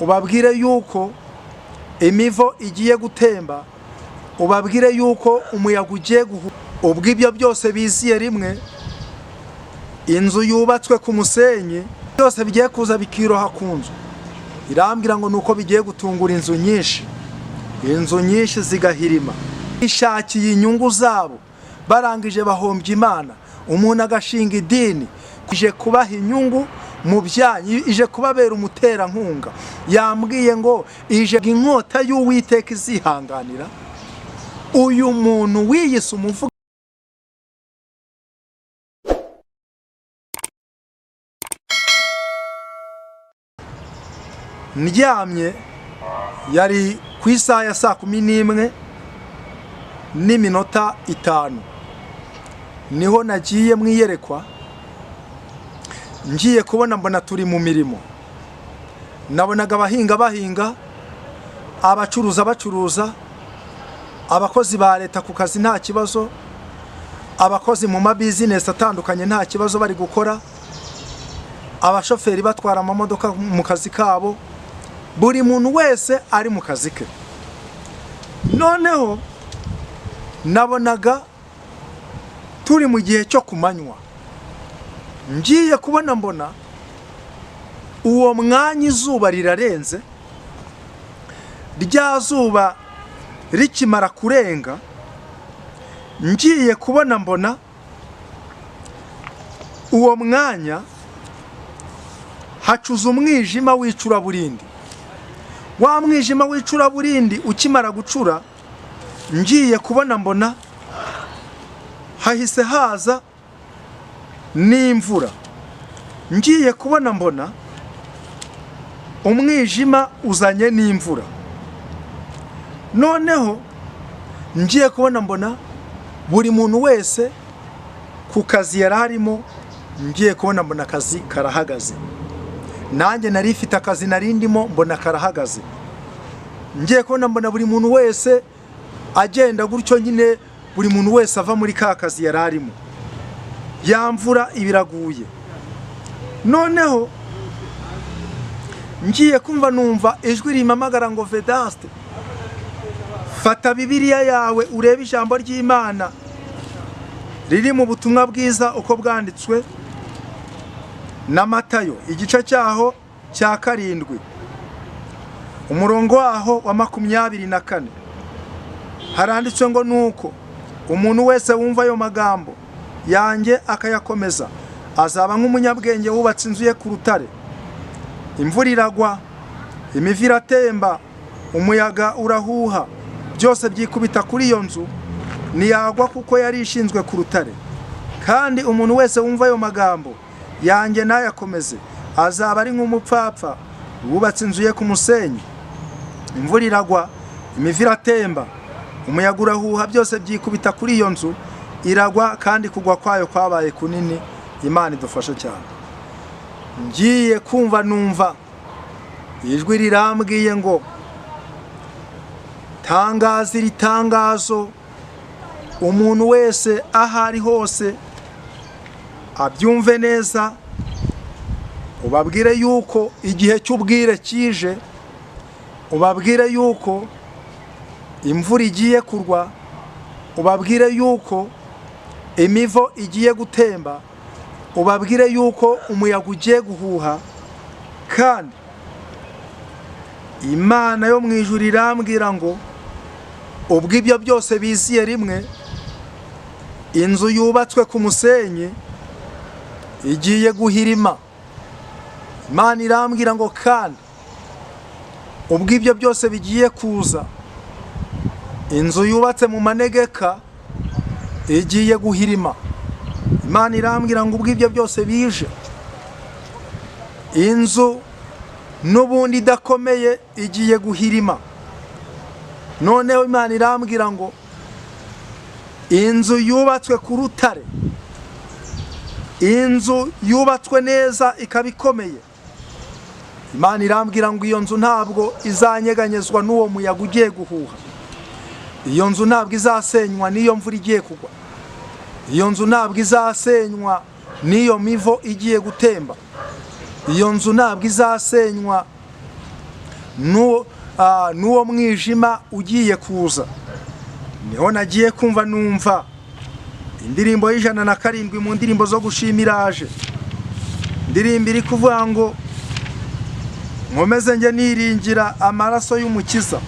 Ubabwire yuko imivo igiye gutemba, ubabwire yuko umuyaga ugiye guhuha. Ubwo ibyo byose biziye rimwe, inzu yubatswe ku musenyi, byose bigiye kuza bikiroha ku nzu. Irambwira ngo nuko bigiye gutungura inzu nyinshi, inzu nyinshi zigahirima. Bishakiye inyungu zabo, barangije bahombya Imana. Umuntu agashinga idini ije kubaha inyungu mu byanyu, ije kubabera umuterankunga. Yambwiye ngo ije inkota y'Uwiteka izihanganira uyu muntu wiyise umuvuga. Ndyamye, yari ku isaha ya 11:05, niho nagiye mu iyerekwa. Ngiye kubona mbona turi mu mirimo. Nabonaga abahinga bahinga, abacuruza bacuruza, abakozi ba leta ku kazi nta kibazo, abakozi mu mabizinesi atandukanye nta kibazo bari gukora, abashoferi batwara amamodoka mu kazi kabo, buri muntu wese ari mu kazi ke. Noneho nabonaga turi mu gihe cyo kumanywa. Ngiye kubona mbona uwo mwanya izuba rirarenze. Rya zuba rikimara kurenga, ngiye kubona mbona uwo mwanya hacuze umwijima w'icuraburindi. Wa mwijima w'icuraburindi ukimara gucura, ngiye kubona mbona hahise haza n'imvura. Ngiye kubona mbona umwijima uzanye n'imvura. Noneho ngiye kubona mbona buri muntu wese ku kazi yari arimo, ngiye kubona mbona akazi karahagaze. Nanjye nari ifite akazi nari ndimo, mbona karahagaze. Ngiye kubona mbona buri muntu wese agenda gutyo nyine, buri muntu wese ava muri ka kazi yari arimo. Ya mvura ibiraguye. Noneho ngiye kumva numva ijwi rimpamagara ngo: "Vedaste, fata Bibiliya yawe urebe ijambo ry'Imana riri mu butumwa bwiza uko bwanditswe na Matayo, igice cyaho cya 7, umurongo waho wa 24." Haranditswe ngo: "Nuko umuntu wese wumva ayo magambo yanjye akayakomeza azaba nk'umunyabwenge wubatse inzu ye ku rutare. Imvura iragwa, imivu iratemba, umuyaga urahuha, byose byikubita kuri iyo nzu, ntiyagwa kuko yari ishinzwe ku rutare. Kandi umuntu wese wumva ayo magambo yanjye ntayakomeze azaba ari nk'umupfapfa wubatse inzu ye ku musenyi. Imvura iragwa, imivu iratemba, umuyaga urahuha, byose byikubita kuri iyo nzu, iragwa, kandi kugwa kwayo kwabaye kunini." Imana idufashe cyane. Ngiye kumva numva ijwi rirambwiye ngo: "Tangaza iri tangazo, umuntu wese aho ari hose abyumve neza. Ubabwire yuko igihe cy'ubwire kije, ubabwire yuko imvura igiye kurwa, ubabwire yuko imivo igiye gutemba, ubabwire yuko umuyaga ugiye guhuha." Kandi Imana yo mu ijuru irambwira ngo ubwo ibyo byose biziye rimwe, inzu yubatswe ku musenyi igiye guhirima. Imana irambwira ngo kandi ubwo ibyo byose bigiye kuza, inzu yubatse mu manegeka igiye guhirima. Imana irambwira ngo ubwo ibyo byose bije, inzu n'ubundi idakomeye igiye guhirima. Noneho Imana irambwira ngo inzu yubatswe ku rutare, inzu yubatswe neza ikaba ikomeye, Imana irambwira ngo iyo nzu ntabwo izanyeganyezwa n'uwo muyaga ugiye guhuha, iyo nzu ntabwo izasenywa n'iyo mvura igiye kugwa, iyo nzu ntabwo izasenywa n'iyo mivo igiye gutemba, iyo nzu ntabwo izasenywa n'uwo mwijima ugiye kuza. Niho nagiye kumva numva indirimbo y'107 mu ndirimbo zo gushimiraje, indirimbo iri kuvuga ngo nkomeze njye niringira amaraso y'Umukiza,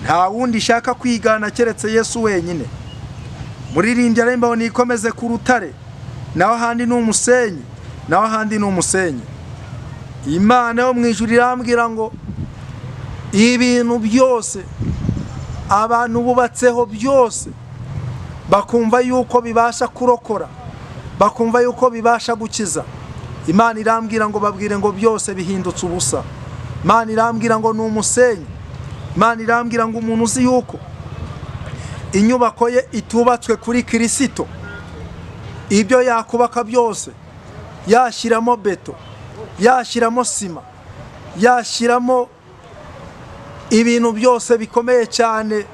nta wundi ishaka kwigana keretse Yesu wenyine. Muririmbyi arembaho nikomeze ku rutare, naho ahandi ni umusenyi, naho ahandi ni umusenyi. Imana yo mu ijuru irambwira ngo ibintu byose abantu bubatseho byose bakumva yuko bibasha kurokora, bakumva yuko bibasha gukiza, Imana irambwira ngo babwire ngo byose bihindutse ubusa. Imana irambwira ngo ni umusenyi. Imana irambwira ngo umuntu uzi yuko inyubako ye itubatswe kuri Kirisito, ibyo yakubaka byose, yashyiramo beto, yashyiramo sima, yashyiramo ibintu byose bikomeye cyane,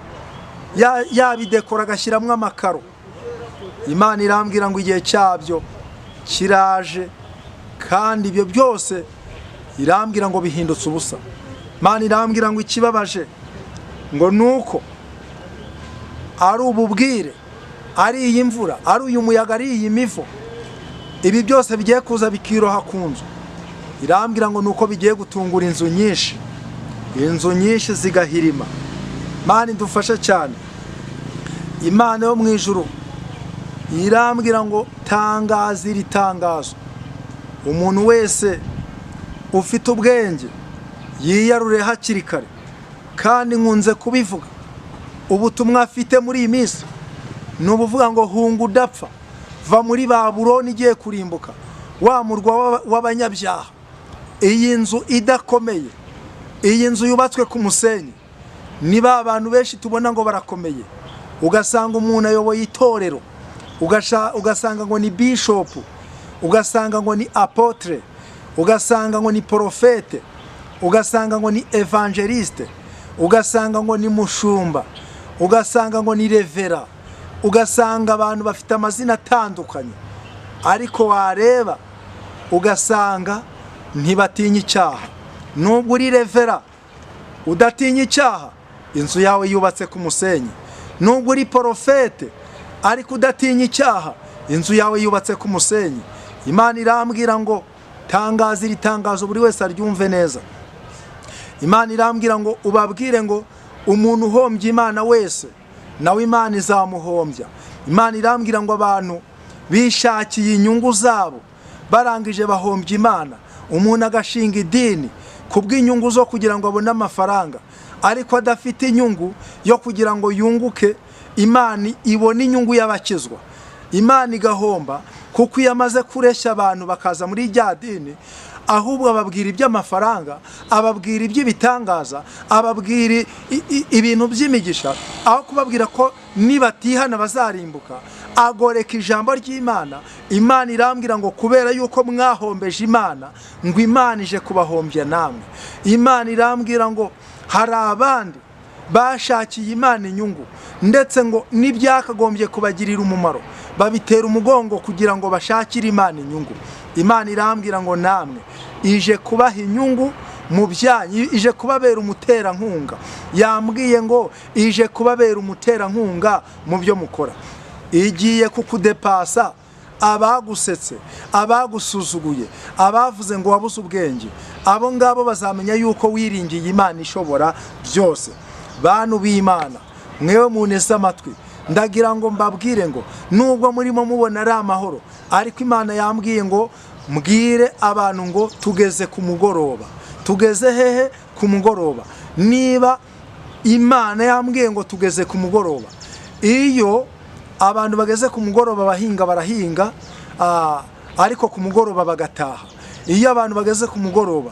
yabidekora agashyiramo amakaro, Imana irambwira ngo igihe cyabyo kiraje, kandi ibyo byose irambwira ngo bihindutse ubusa. Imana irambwira ngo ikibabaje ngo nuko ari ububwire, ari iyi mvura, ari uyu muyaga, ari iyi mivo, ibi byose bigiye kuza bikiroha ku nzu. Irambwira ngo nuko bigiye gutungura inzu nyinshi, inzu nyinshi zigahirima. Imana idufashe cyane. Imana yo mu ijuru irambwira ngo tangaza iri tangazo, umuntu wese ufite ubwenge yiyarure hakiri kare. Kandi nkunze kubivuga, ubutumwa afite muri iyi minsi ni ubuvuga ngo hunga udapfa, va muri Babuloni igiye kurimbuka, wa murwa w'abanyabyaha. Iyi nzu idakomeye, iyi nzu yubatswe ku musenyi, ni ba bantu benshi tubona ngo barakomeye, ugasanga umuntu ayoboye itorero, ugasanga ngo ni bishopu, ugasanga ngo ni apotre, ugasanga ngo ni porofete, ugasanga ngo ni evangeliste, ugasanga ngo ni mushumba, ugasanga ngo ni revera, ugasanga abantu bafite amazina atandukanye, ariko wareba ugasanga ntibatinya icyaha. Nubwo uri revera udatinya icyaha, inzu yawe yubatse ku musenyi. Nubwo uri porofete ariko udatinya icyaha, inzu yawe yubatse ku musenyi. Imana irambwira ngo tangaza iri tangazo buri wese aryumve neza. Imana irambwira ngo ubabwire ngo umuntu uhombye Imana wese nawe Imana izamuhombya. Imana irambwira ngo abantu bishakiye inyungu zabo barangije bahombya Imana. Umuntu agashinga idini kubw'inyungu zo kugira ngo abone amafaranga, ariko adafite inyungu yo kugira ngo yunguke, Imana ibone inyungu y'abakizwa. Imana igahomba kuko iyo amaze kureshya abantu bakaza muri rya dini, ahubwo ababwira iby'amafaranga, ababwira iby'ibitangaza, ababwira ibintu by'imigisha, aho kubabwira ko nibatihana bazarimbuka, agoreka ijambo ry'Imana. Imana irambwira ngo kubera yuko mwahombeje Imana, ngo Imana ije kubahombya namwe. Imana irambwira ngo hari abandi bashakiye Imana inyungu, ndetse ngo n'ibyakagombye kubagirira umumaro babitera umugongo kugira ngo bashakire Imana inyungu. Imana irambwira ngo namwe ije kubaha inyungu mu byanyu, ije kubabera umuterankunga. Yambwiye ngo ije kubabera umuterankunga mu byo mukora. Igiye kukudepasa abagusetse, abagusuzuguye, abavuze ngo wabuze ubwenge, abo ngabo bazamenya yuko wiringiye Imana ishobora byose. Bantu b'Imana mwewe muneze amatwi, ndagira ngo mbabwire ngo nubwo murimo mubona ari amahoro, ariko Imana yambwiye ngo mbwire abantu ngo tugeze ku mugoroba. Tugeze hehe? Ku mugoroba. Niba Imana yambwiye ngo tugeze ku mugoroba, iyo abantu bageze ku mugoroba bahinga barahinga, ariko ku mugoroba bagataha. Iyo abantu bageze ku mugoroba,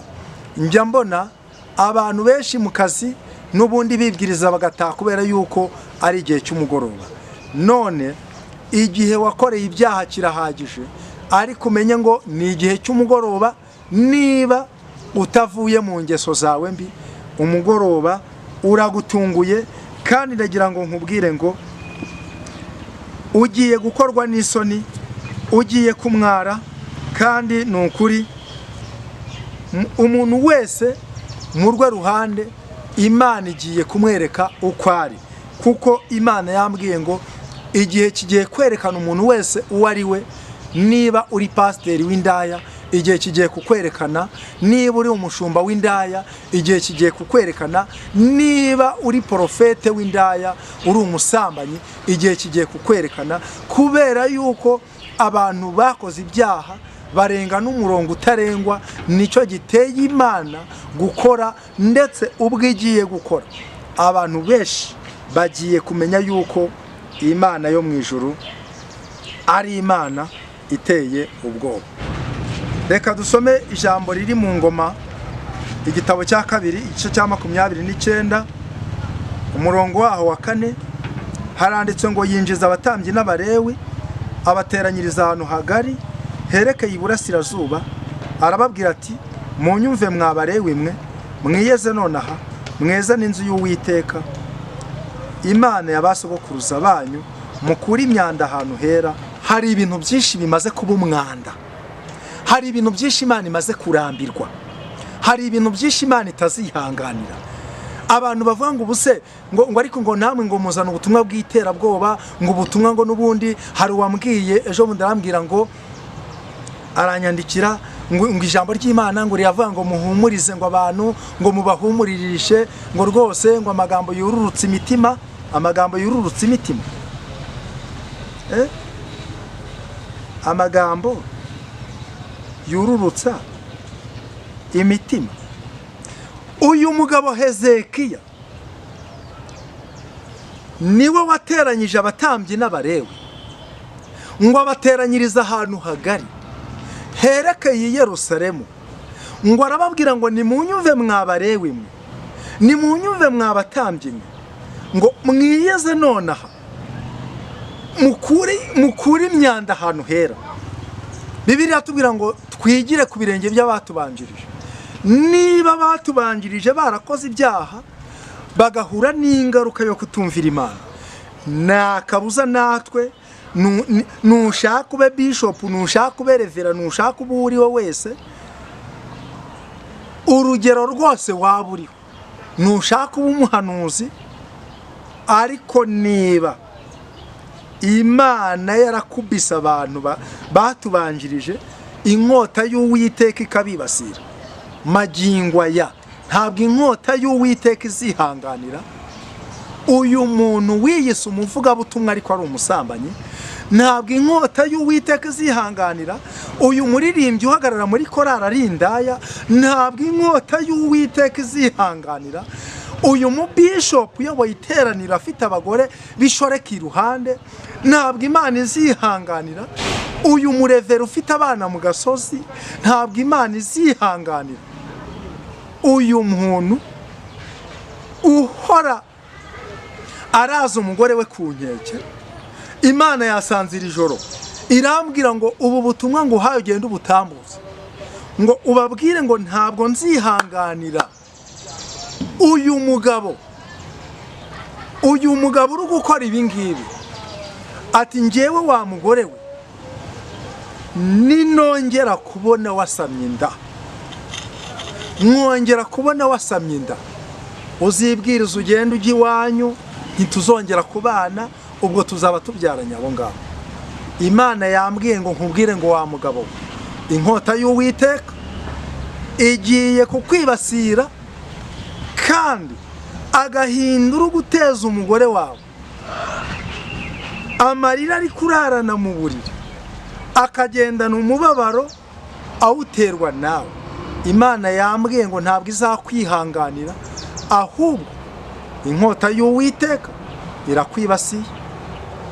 njya mbona abantu benshi mu kazi n'ubundi bibwiriza bagataha kubera yuko ari igihe cy'umugoroba. None igihe wakoreye ibyaha kirahagije, ariko umenye ngo ni igihe cy'umugoroba. Niba utavuye mu ngeso zawe mbi, umugoroba uragutunguye. Kandi ndagira ngo nkubwire ngo ugiye gukorwa n'isoni, ugiye kumwara. Kandi ni ukuri, umuntu wese Mu rwe ruhande Imana igiye kumwereka uko ari, kuko Imana yambwiye ngo igihe kigiye kwerekana umuntu wese uwo ari we. Niba uri pasiteri w'indaya, igihe kigiye kukwerekana. Niba uri umushumba w'indaya, igihe kigiye kukwerekana. Niba uri porofete w'indaya, uri umusambanyi, igihe kigiye kukwerekana, kubera yuko abantu bakoze ibyaha barenga n'umurongo utarengwa. Nicyo giteye Imana gukora, ndetse ubwo igiye gukora abantu benshi bagiye kumenya yuko Imana yo mu ijuru ari Imana iteye ubwoba. Reka dusome ijambo riri mu Ngoma, igitabo cya kabiri, igice cya 29, umurongo waho wa 4. Haranditse ngo: "Yinjiza abatambyi n'Abarewi, abateranyiriza ahantu hagari herekeye iburasirazuba, arababwira ati: 'Munyumve mwa Barewi mwe, mwiyeze nonaha, mweze n'inzu y'Uwiteka Imana ya ba sogokuruza banyu, mukure imyanda ahantu hera.'" Hari ibintu byinshi bimaze kuba umwanda, hari ibintu byinshi Imana imaze kurambirwa, hari ibintu byinshi Imana itazihanganira. Abantu bavuga ngo ubuse ngo ariko ngo namwe ngo muzana ubutumwa bw'iterabwoba, ngo ubutumwa ngo n'ubundi. Hari uwambwiye ejo bundi, arambwira ngo, aranyandikira ngo ijambo ry'Imana ngo riravuga ngo muhumurize ngo abantu, ngo mubahumuririshe ngo rwose ngo amagambo yururutse imitima, amagambo yururutse imitima. Eh? Amagambo yururutsa imitima. Uyu mugabo Hezekiya niwe wateranyije abatambyi n'Abarewi, ngo abateranyiriza ahantu hagari herekeye i Yerusalemu, ngo arababwira ngo: "Nimunyumve mwa Barewi mwe, nimunyumve mwa batambyi mwe, ngo mwiyeze nonaha, mukure imyanda ahantu hera." Bibiliya iratubwira ngo twigire ku birenge by'abatubanjirije. Niba batubanjirije barakoze ibyaha, bagahura n'ingaruka yo kutumvira Imana, nta kabuza natwe. Nushaka ube bishopu, nushaka ube revera, nushaka ube uwo uri we wese, urugero rwose waba uriho, nushaka ube umuhanuzi, ariko niba Imana yarakubise abantu batubanjirije inkota y'Uwiteka ikabibasira, magingo aya ntabwo inkota y'Uwiteka izihanganira uyu muntu wiyise umuvugabutumwa ariko ari umusambanyi. Ntabwo inkota y'Uwiteka izihanganira uyu muririmbyi uhagarara muri korari ari indaya. Ntabwo inkota y'Uwiteka izihanganira uyu mubishopu uyoboye iteraniro afite abagore bishoreka iruhande. Ntabwo Imana izihanganira uyu murevera ufite abana mu gasozi. Ntabwo Imana izihanganira uyu muntu uhora araza umugore we ku nkeke. Imana yasanze iri joro irambwira ngo ubu butumwa ngo uhaye ugende ubutambutse, ngo ubabwire ngo ntabwo nzihanganira uyu mugabo, uyu mugabo uri gukora ibi ngibi. Ati: "Ngewe wa mugore we, ninongera kubona wasamye inda, mwongera kubona wasamye inda, uzibwiriza ugende ujya iwanyu, ntituzongera kubana, ubwo tuzaba tubyaranye abo ngabo." Imana yambwiye ngo nkubwire ngo: "Wa mugabo we, inkota y'Uwiteka igiye kukwibasira, kandi agahinda uri guteza umugore wawe, amarira ari kurarana mu buriri, akagendana umubabaro awuterwa nawe, Imana yambwiye ngo ntabwo izakwihanganira, ahubwo inkota y'Uwiteka irakwibasiye,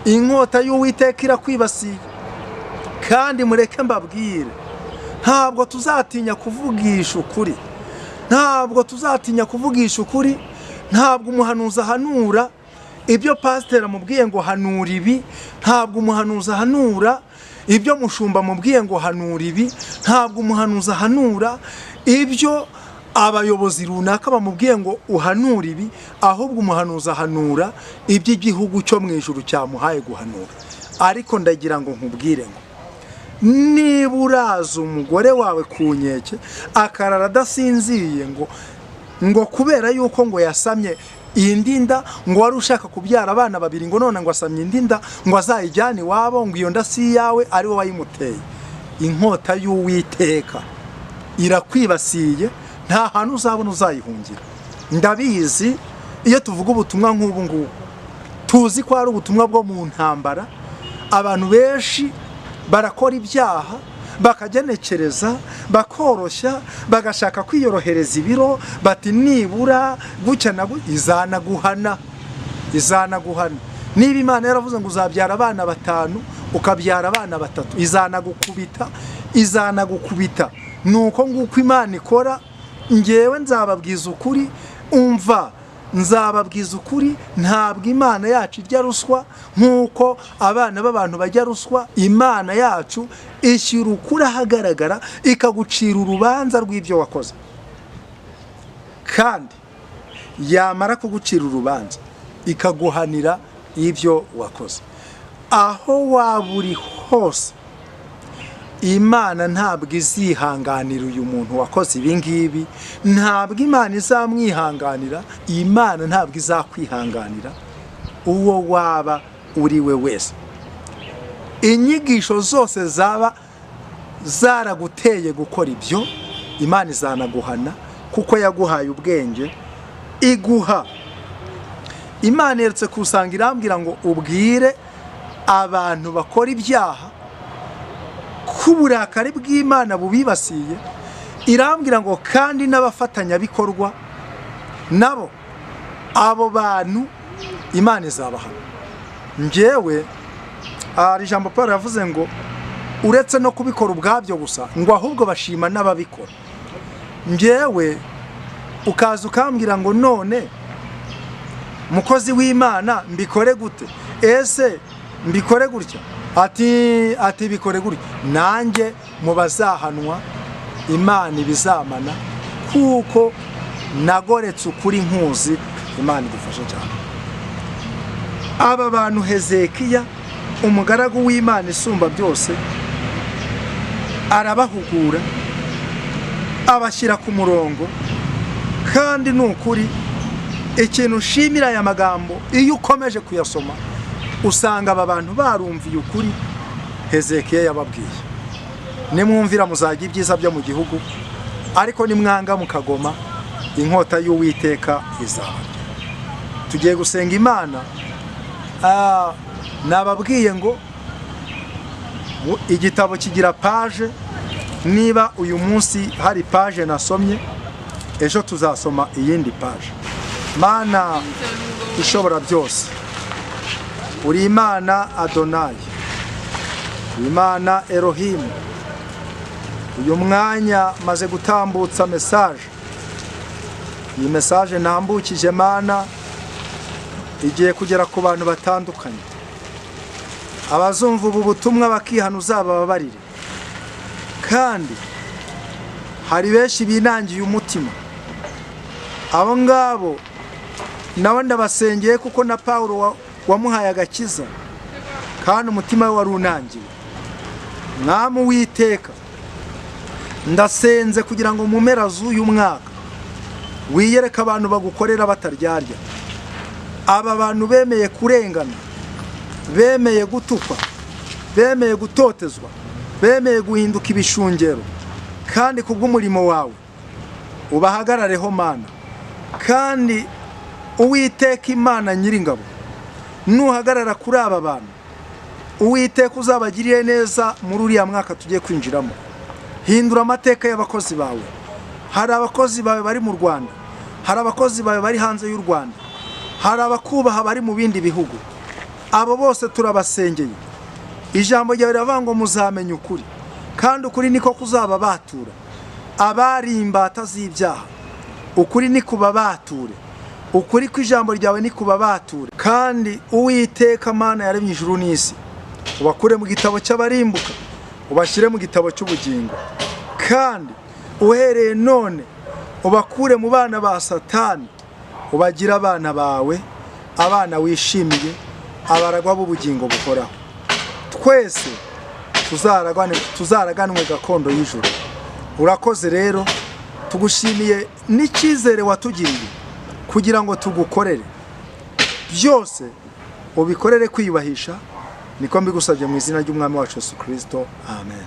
inkota y'Uwiteka irakwibasiye." Kandi mureke mbabwire, ntabwo tuzatinya kuvugisha ukuri, ntabwo tuzatinya kuvugisha ukuri. Ntabwo umuhanuzi ahanura ibyo pasiteri amubwiye ngo hanura ibi, ntabwo umuhanuzi ahanura ibyo mushumba amubwiye ngo hanura ibi, ntabwo umuhanuzi ahanura ibyo abayobozi runaka bamubwiye ngo uhanura ibi, ahubwo umuhanuzi ahanura iby'igihugu cyo mu ijuru cyamuhaye guhanura. Ariko ndagira ngo nkubwire ngo niba uraza umugore wawe ku nkeke akarara adasinziriye ngo Ngo kubera yuko ngo yasamye indi nda, ngo wari ushaka kubyara abana babiri, ngo none ngo asamye indi nda, ngo azayijyane iwabo, ngo iyo nda si iyawe, ari wowe wayimuteye. Inkota y'Uwiteka irakwibasiye, nta hantu uzabona uzayihungira. Ndabizi, iyo tuvuga ubutumwa nk'ubu ngubu tuzi ko ari ubutumwa bwo mu ntambara. Abantu benshi barakora ibyaha, bakagenekereza, bakoroshya, bagashaka kwiyorohereza ibiro, bati nibura gutya na izanaguhana, izanaguhana. Niba Imana yaravuze ngo uzabyara abana batanu, ukabyara abana batatu, izanagukubita, izanagukubita. Nuko nguko Imana ikora. Ngewe nzababwiza ukuri, umva, nzababwiza ukuri, ntabwo Imana yacu irya ruswa nk'uko abana b'abantu bajya ruswa. Imana yacu ishyira ukuri ahagaragara, ikagucira urubanza rw'ibyo wakoze, kandi yamara kugucira urubanza ikaguhanira ibyo wakoze. Aho waba uri hose, Imana ntabwo izihanganira uyu muntu wakoze ibi ngibi, ntabwo Imana izamwihanganira, Imana ntabwo izakwihanganira uwo waba uri we wese. Inyigisho zose zaba zaraguteye gukora ibyo, Imana izanaguhana, kuko yaguhaye ubwenge iguha. Imana yeretse kusanga irambwira ngo ubwire abantu bakora ibyaha ko uburakari bw'Imana bubibasiye. Irambwira ngo kandi n'abafatanyabikorwa nabo, abo bantu Imana izabahana. Njyewe hari ijambo Paul yavuze ngo uretse no kubikora ubwabyo gusa, ngo ahubwo bashima n'ababikora. Njyewe ukaza ukambwira ngo none mukozi w'Imana mbikore gute? Ese mbikore gutya? Ati bikore gutya. Nanjye mu bazahanwa, Imana ibizamana, kuko nagoretse ukuri nkuzi. Imana idufashe cyane. Aba bantu Hezekiya umugaragu w'Imana isumba byose arabahugura, abashyira ku murongo. Kandi ni ukuri, ikintu ushimira aya magambo, iyo ukomeje kuyasoma usanga aba bantu barumviye ukuri Hezekiya yababwiye: nimwumvira muzajya ibyiza byo mu gihugu, ariko nimwanga mukagoma, inkota y'Uwiteka izabarya. Tugiye gusenga Imana. Nababwiye ngo igitabo kigira page. Niba uyu munsi hari page nasomye, ejo tuzasoma iyindi page. Mana ishobora byose, uri Imana Adonayi, uri Imana Erohimu. Uyu mwanya maze gutambutsa message. Iyi message ntambukije, Mana, igiye kugera ku bantu batandukanye. Abazumva ubu butumwa bakihana, uzabababarire. Kandi hari benshi binangiye umutima, abo ngabo nabo ndabasengeye, kuko na Paul wamuhaye agakiza kandi umutima we wari unangiwe. Mwami Uwiteka, ndasenze kugira ngo mu mpera z'uyu mwaka wiyereke abantu bagukorera bataryarya. Aba bantu bemeye kurengana, bemeye gutukwa, bemeye gutotezwa, bemeye guhinduka ibishungero, kandi kubw'umurimo wawe, ubahagarareho, Mana. Kandi Uwiteka Imana nyiringabo, nuhagarara kuri aba bantu, Uwiteka uzabagirire neza muri uriya mwaka tugiye kwinjiramo. Hindura amateka y'abakozi bawe. Hari abakozi bawe bari mu Rwanda, hari abakozi bawe bari hanze y'u Rwanda, hari abakubaha bari mu bindi bihugu. Abo bose turabasengeye. Ijambo ryawe riravuga ngo muzamenya ukuri, kandi ukuri niko kuzababatura. Abari imbata z'ibyaha, ukuri ni kubabature, ukuri kw'ijambo ryawe ni kubabature. Kandi Uwiteka Mana yaremye ijuru n'isi, ubakure mu gitabo cy'abarimbuka, ubashyire mu gitabo cy'ubugingo. Kandi uhereye none ubakure mu bana ba Satani, ubagire abana bawe, abana wishimiye, abaragwa b'ubugingo buhoraho. Twese tuzaraganwe gakondo y'ijuru. Urakoze rero. Tugushimiye n'icyizere watugiriye kugira ngo tugukorere. Byose ubikorere kwiyubahisha, niko mbigusabye mu izina ry'Umwami wacu Yesu Kirisito, amen.